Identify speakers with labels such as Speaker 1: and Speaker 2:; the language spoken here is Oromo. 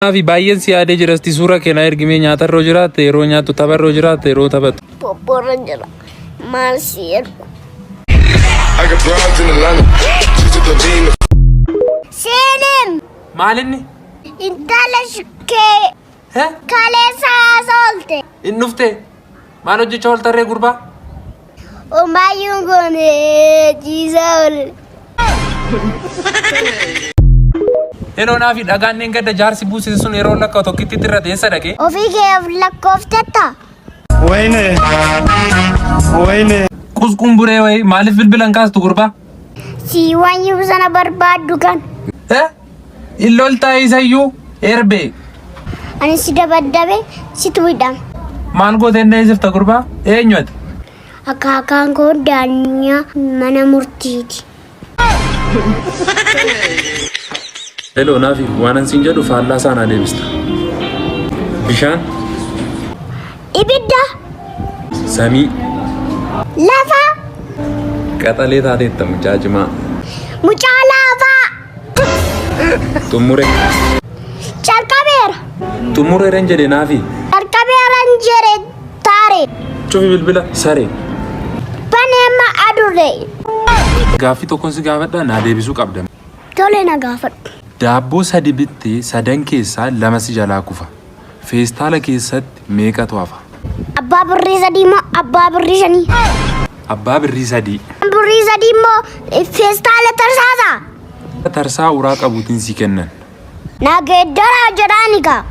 Speaker 1: Naafi baay'een si yaadee jira asti suura kee naa ergi mee nyaatarra yoo jiraatte yeroo nyaattu tapharra yoo jiraatte yeroo taphattu.
Speaker 2: Popporra jira. Maal si ergu?
Speaker 3: I got broads in Atlanta. She's at the lean.
Speaker 2: Seenem
Speaker 1: Maalinni?
Speaker 2: intala kee kaleessa haasoolte.
Speaker 1: Hin dhufte? Maal hojjechaa ooltarree gurbaa?
Speaker 2: Homaayyuun goone ciisaa oole.
Speaker 1: Heloo naafi dhagaan dheengadda jaarsi buusise sun yeroo lakkaa'u tokkitti irra eessa dhaqe?
Speaker 2: Ofii kee of lakkooftetta.
Speaker 4: Wayne. Wayne.
Speaker 1: Qusqumburee wayii maaliif bilbila hin kaastu gurbaa?
Speaker 2: Sii waan yibu sana barbaaddu kan.
Speaker 1: In loltaa isayyuu erbee.
Speaker 2: Ani si dabaddabe situ hidhama.
Speaker 1: Maal gootee hin dheessifta gurbaa? Eenyu ati?
Speaker 2: Akaakaan koo daanyaa mana murtiiti.
Speaker 1: Hello Naafi, waanan siin jedhu faallaa isaa naa deebista. Bishaan,
Speaker 2: Ibidda,
Speaker 1: samii,
Speaker 2: lafa,
Speaker 1: qaxalee taateetta mucaa cimaa.
Speaker 2: Mucaa laafaa.
Speaker 1: Xumure.
Speaker 2: Calqabeera.
Speaker 1: Xumureeran jedhe Naafi.
Speaker 2: Calqabeeran jedhe taare.
Speaker 1: Cufi bilbila saree.
Speaker 2: Bani amma adurree.
Speaker 1: Gaaffii tokkon si gaafadha naa deebisuu qabda.
Speaker 2: Tole na gaafadhu.
Speaker 1: Daabboo sadi bittee sadan keessaa lama si jalaa kufa. Feestaala keessatti meeqatu hafa?
Speaker 2: Abbaa birrii sadii moo abbaa birrii shanii?
Speaker 1: Abbaa birrii sadii.
Speaker 2: Birrii sadii immoo feestaala tarsaasa.
Speaker 1: Tarsaa uraa qabuutiin si kennan.
Speaker 2: Na geeddaraa jedhaani kaa.